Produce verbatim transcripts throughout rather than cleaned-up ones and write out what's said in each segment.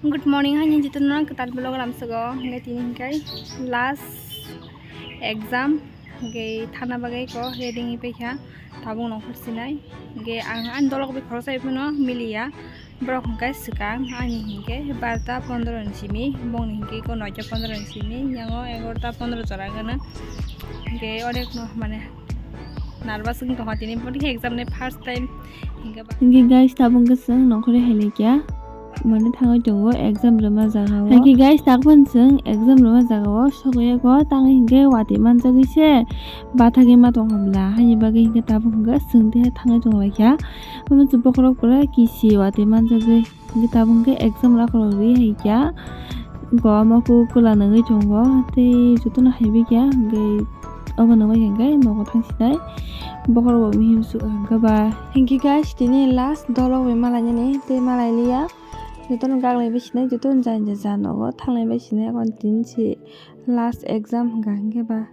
Good morning, haini jitu no kwtal vlog lamsogo. Hingke tini hingke last exam, hingke thana bagwi ko ready wngwi paikha. Tabuk nongkhor sinai. Hingke ang ani dolok bai khoroksa phano miliya. Borok hingke swkang ani hingke barta pondro ni simi, bongni hingke ko noita pondro ni simi, yango egarota pondro jora gana. Hingke onek no mane nervous wng tongkha tini, bo exam ni first time. Hingke ba- Hingke guys, tabuk hingke chwng nongkhorwi hai laikya. Mane thangwi tongo exam rwma jaga o. Hingke guys, tabuk chwng exam rwma jaga o sogwi o, tangwi hingke watwi manjagwi se bathagwi ma tong hamla. Haini bagwi hingke tabuk hingke chwng teha thangwi tong laikya. Omo chwng bokhorok pura kisi watwi manjagwi. Hingke tabuk hingke exam rok rwui hai kya, go ama kuk kwla nangwi tongo, tei jotono haibai kya, hingke obo nangbai hingke nogo thang sinai, bokhorok bo mihim suk hingke ba. Hingke guys, tini last dolok bai malainani, tei malai liya, jotono gaklai bai sinai, jotono jani ja ja nogo thanglai bai sinai, akon tini se last exam hingka hingke ba.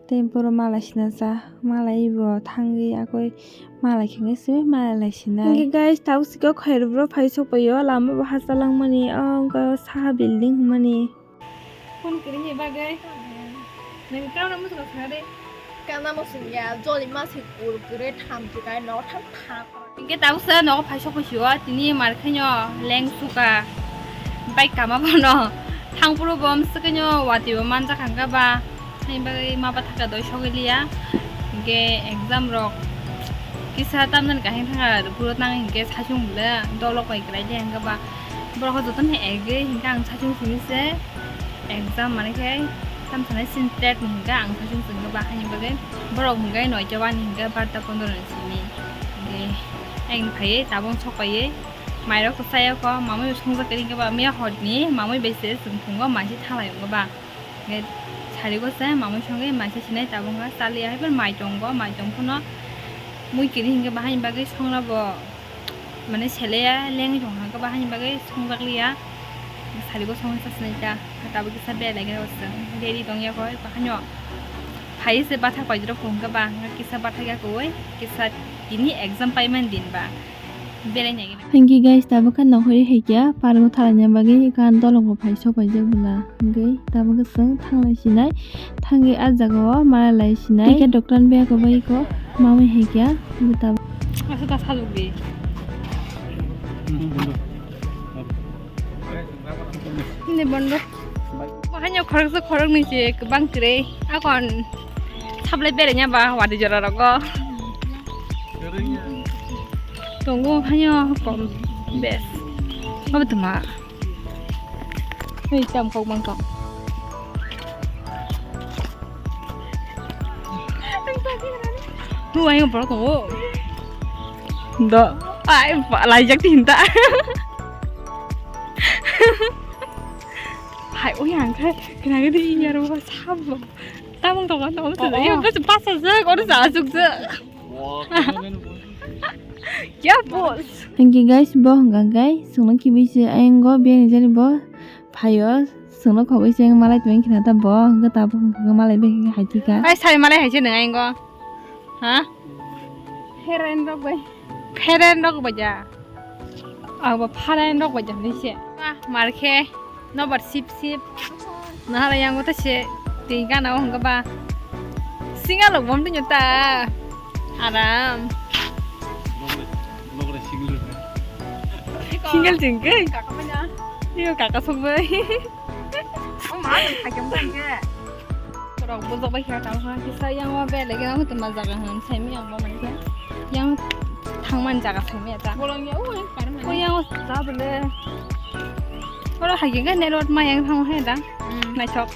Tei borok malai sina sa, malai bo thangwi akoi malai khengwi swi malai lai sinai. Hingke guys, tabuk sika khairok borok phai sok paio, lama bo hachal langmani, o wngkha saha building hwnmani. Phone kwrwini bagwi nwng kauna muchungo sana de. Kauna muchung ya, joli ma se kur kwrwi tham tikai no tham tham. Hingke tabuksa nogo phai sok phai sio, tini mar khaino leng suka bai kama bono thangphuru bo swkano watwi bo manjak hangka ba, haini bagwi ma bathaka doi sogwi liya. Hingke exam rok kisa tamjani kaham thangka rwphuru tang hingke saichung bwle dolok bai kwlai liya hingke ba borok jotono egwi hingke ang saichung simi se. Exam mani khe tam sanai sin tet ni hingka ang saichung chwng khe ba haini bagwi borok hingka noita wani hingka barta pondro ni simi hingke ang phaiwi tabuk sok paiwi mairok kwchai o kho mamwi bo songjak kwrwi hingke ba miya hor ni mamwi bai se chwng phungo mansi thalai wngo ba hingke sari go se mamwi songwi mansi sinai tabuk hingka chaliya hai phano mai tongo mai tong phano mui kwrwi hingke ba haini bagwi songna bo. Mane sele ya lengwi tong kha, bahani bagwi songjak liya. Sari bo songwi sa sinai ta, tabuk kisa bera lai khe ready tong ya koi, bahani o phai se bathak paijrok kong kha ba, kisa bathak ya koi, kisa tini exam paiman din ba. Belai nai. Thank you guys, tabuk kha nokhori hai kya, pargo thalai na bagwi kan dolong bo phai sok paijak bwla. Hingke tabuk khe chwng thanglai sinai, thangwi ah jaga o malai lai sinai. Ticket rok tan bag o bai kho, mamwi hai kya, hingke tabuk. Asa ta sajwk di. Hindi bondo. Makanya khoroksa khoroknwi se kwbang kwrwi. Akon sablai beraina ba wadi jora rogo. Tongo hanya kom bes. Obo tuma. Hei, tam kok bang kok. Tu ayo borok tongo. Do. Ai, ba, laijak ti hinta. Hai, oi, ang khai, kena gede iya ro sabo. Tamung tongo, tamung tongo. Iya, bas, bas, bas, bas, bas, bas. Kya boss? Thank you guys, bo hwnka khe chwngno kibui se ayang go biyani jani bo phaio chwngno khogwi se malai tongwi khna ta bo hwnkhe tabuk hwnkhe malai bai hai thika. Ai sai malai hai se nang ayang go. Ha? Heren rok bai. Heren rok bai ja. Abo pharai nok bai jani se. Ah, mar khe nobar sip sip. Nahala yango ta se twi gana o hwnga ba. Singa lok bom twi ta. Aram. Single jeng kai. Iyo kaka sok bai. O ma, hai khe mungkin khe. Borok bojok bai khe tamo kha kisa yang o bele khe tamo tuma jaga hwn sai mi yang bo mani khe. Yang thangman jaga sai mi ta. Bolong ya, oi, parma. Ko yang o sa bele. Oro hai khe network ma yang thang hai da. Hmm. Naithok.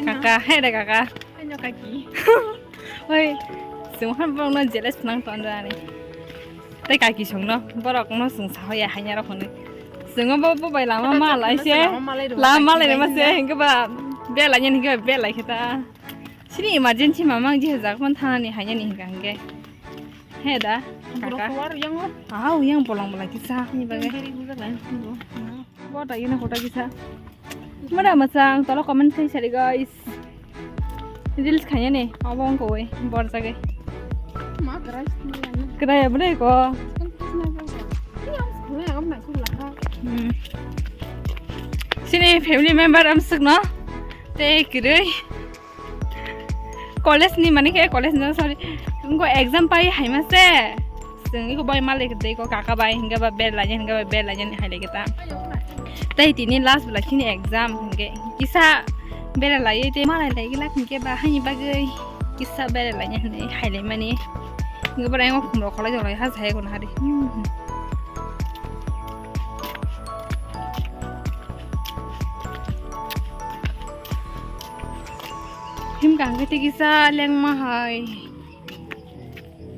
Kaka, hai da kaka. Hai no kaki. Oi, sung han borok no jealous nang ton da ni. Tei kaki songno borok no chwng sahoya haina rok hwnwi. Chwng bo bo bai lama ma lai se. Lama ma lai rwma se hingke ba belai ni hingke ba belai khe ta. Sini emergency mamang je jak man thani haina ni hingka hingke. He da. Kaka. Hau yang bolong bolong kisa ni bagai. Bo ta yena kota kisa. Mada masang tolo comment khai sari guys. Reels khanya ne abo wng koi bor jagai. Ma krai sini. Krai abne ko. Kan kisna ko. Ini am sini am na sula ha. Hmm. Chini family member amsukno tei kwrwi college ni, mani khe college no, sorry, wngkha exam pai haima se. Chwng iko bai malai kwtwi ko kaka bai, hingke ba bel lainani, hingke ba bel lainani hai lai khe ta. Tei tini last bwla chini exam hingke kisa bel lai tei malai lai gila hingke ba haini bagwi kisa bel lainani hai lai mani. Hingke ba ayang khum rok kholai jolai ha jai ko na hari. Himka hingke tei kisa lengma hai.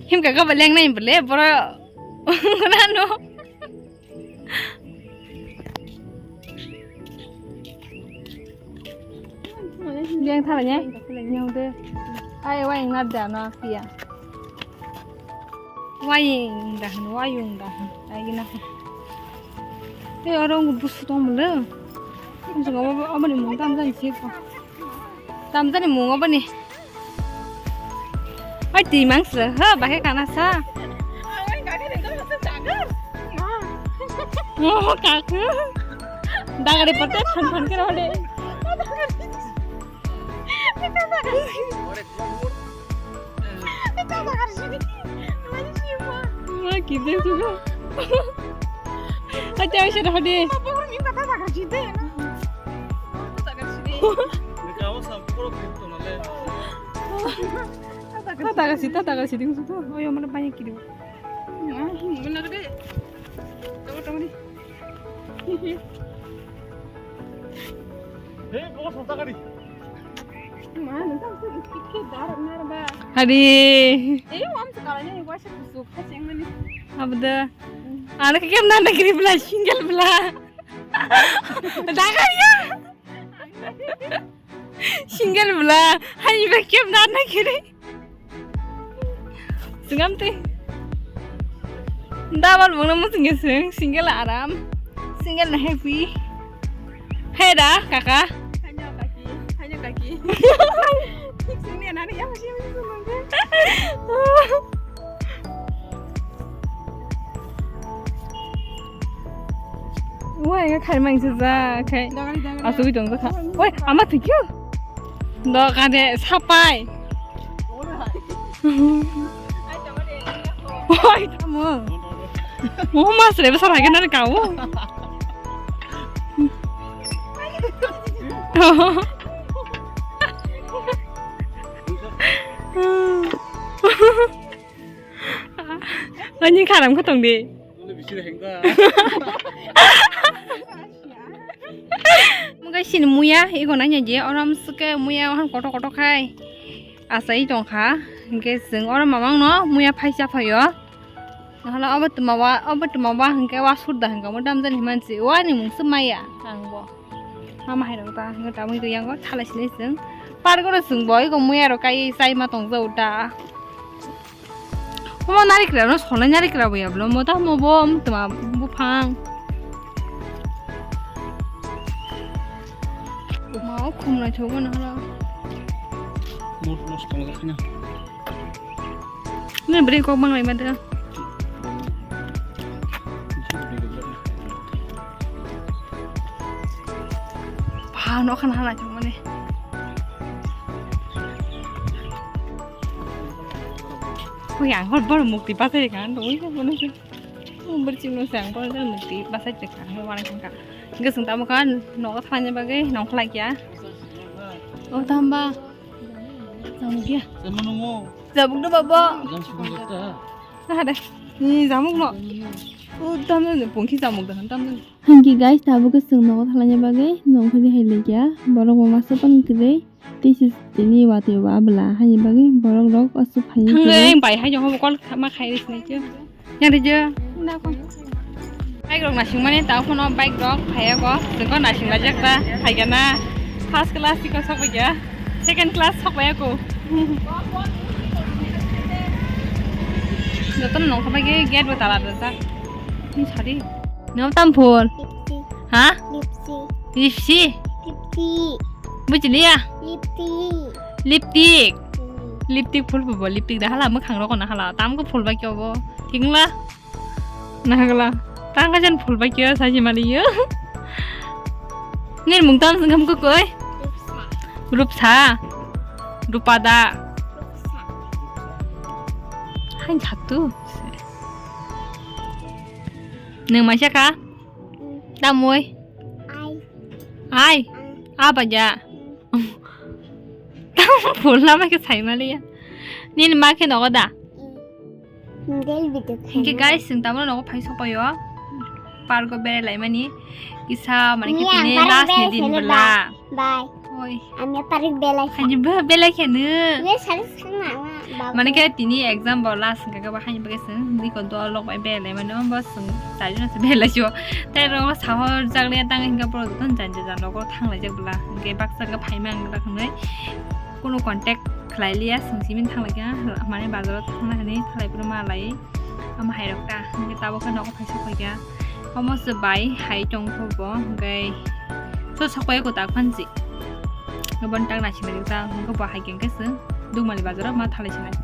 Himka khe bo lengnai bole, boro nano. Leng thala nya? Leng de. Ai, wayang na da na pia. Wayang da han, wayang da han. Ai gina. Te oro busu tong mole. Aboni mung tam jani se ko. Tam jani mung aboni. Oi, twi mang sle, ha, bahai kana sa. Oh, kaku. Dagari pate phan phan kira hode. Ma, kibde suga. Ate aise hode. Tata kasi, tata kasi ding suga. Oyo, mana banyak kidu. Mana gede. Tunggu, tunggu nih. Hei, kamu sota kali. Mana, tak sih, sedikit darah, narba. Hari. Eh, uang sekalanya, ibu asyik busuk, kacang manis. Abda. Anak kem nanda kiri bela, single bela. Dagar ya. Single bela, hai iba kem nanda kiri. Single te. Double bungna musinge sing, single aram. Single na happy. Hai da, kaka. Hanya kaki, hanya kaki. Sini anak yang masih masih sumangke. Wah, enggak kali main sejak, kayak. Dagari, dagari. Asuk itu enggak. Woi, amat tuh. Do kade sapai. Oi, tamo. Mo mas re besar lagi nari kau. Ani kharam khatong di. Mungkai sini muya, iko nanya je, oram suke muya, ohan koto koto khai. Asai tongkha, hingke sing oram mamang no muya phaisa phaio. Nahala obo tuma wa, obo tuma wa hingke wa surda hingke mo dam jani mansi, wa ni mungsu maya, ang bo. Mama hai rok ta, hingke tamui to yango, thala sini sing. Par goro sing bo, iko muya ro kai sai ma tong jau ta. Omo narikra no sonai narikra bo yablo mo ta mo bo tuma buphang. Ma o khum na thogo na hala. Mot nos tong jakhna. Ne bri kok bang lai ma da. Pha no khan hala thang mane. Oi ang hor bor mukti pasai kan, oi ko bono se. Oi bor chimno se ang bor mukti pasai te kan, oi wana kan. Gesung tamo kan, nogo thanya bagai nong khlai kya. O tamba. Tamo kya. Sama nongo. Jabuk do babo. Jam sibung jata. Ada. Ni jamuk no. O tamo pungki jamuk dah tamo. Hingke guys, tabuk ke chwng nogo thalaina bagwi nongkhorni hai laikya. Borok bo masa tong kwrwi tei se tini watwi o abla haini bagwi borok rok aswk phaiwi kwrwi. Thangwi bai hai jong bo call ma khai ri sinai khe. Yang ri je. Bike rok nasing mani ta phano bike rok phaiya go. Jengko nasing lajak ta hai gana. First class tiko sok ya. Second class sok ya ko. Jotono nongkhor bai khe gate bo tala rijak. Ni sadi. Nang tam phul? Lipstick. Ha? Lipstick. Lipsi? Lipstick. Lipstick. Bujiliya? Lipstick. Lipstick. Hmm. Lipstick phul bo, lipstick da hala mwkhang rok na hala. Tam ko phul bai kyo bo. Thik wngla? Nahagla. Tang ka jan phul bai kyo sa ji mali yo. Nini mung tamo singkam kukui? Rupsa. Rupsa? Rupada? Rupsa. Hai jatu. Nwng maisa kha? Mm. Tamoi? Ai. Ai? Mm. Abaja? Mm. Tamo phulna bai khe saimaliya. Nini ma khe nogo da? Mm. Model video khaina. Hingke guys, chwng tabukno nogo phai sokpaio. Park o berai laimani. Kisa mane khe tini last ni din bwla. Bye. Oi. Ami park belai kha. Haini bo belai khe no. Ye sari sangma ma. Mane khe tini exam bo last hingka khe bo haini bagwi chwng diko dol rok bai berai laimani. Bo chwng chari jona se berai laisio. Tai rok sahor jak le tang hingka borok joto jani jani nogo thang laijak bwla. Hingke baksa khe phaima ang dak hinwi. Kuno contact khlai liya, sing simin thang lai kha, mane bazar o thang lai hinwi thalai phuru ma lai, ama hai rok ta, hingke tabuk khe nogo phai sok phai kha, omo se bai hai tong kho bo, hingke so sok phai kho ta phan si, bo tak nai sinai ta, hingke bo hai khe se Dugmali bazar o ma thalai sinai,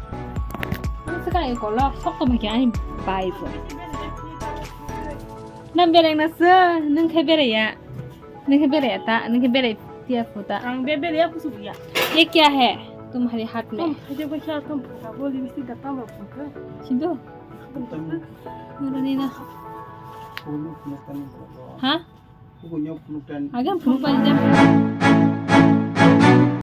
ang se kai kolok sok tong kha ani bai bo, na bereng na se, nwng khe beraya. Nang khe berai ta, nang khe berai tiya phuta. Ang be berai ya kusu ya. Ye kya hai? Tumhari haat mein. Tum haje ko kya tum phuta boli bisi da tam phuta. Sido. Tum phuta. Nurani na. Ha? Agam phunu pani jam.